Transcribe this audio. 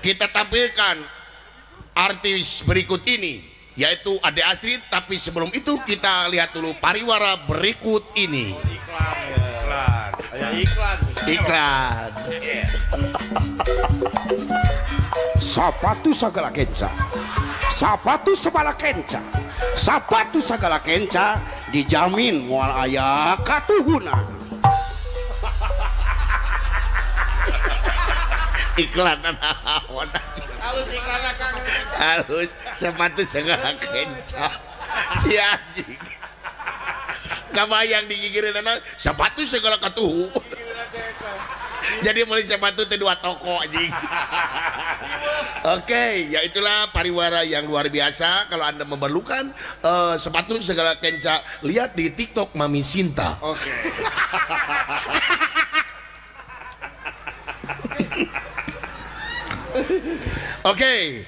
Kita tampilkan artis berikut ini, yaitu Ade Astrid. Tapi sebelum itu kita lihat dulu pariwara berikut ini. Iklan, iklan. Aya iklan. Iklan. Sapatu sagala kenca, sapatu sebala kenca, sapatu sagala kenca, dijamin moal aya katuhuna. Iklan naon? Halus iklan Kang. Halus sepatu segala kenca. Si anjing. Kabayang digigireunana sepatu segala katuhu. Jadi mulai sepatu teh dua toko anjing. Oke, ya itulah pariwara yang luar biasa. Kalau Anda memerlukan sepatu segala kenca, lihat di TikTok Mami Sinta. Oke. Oke,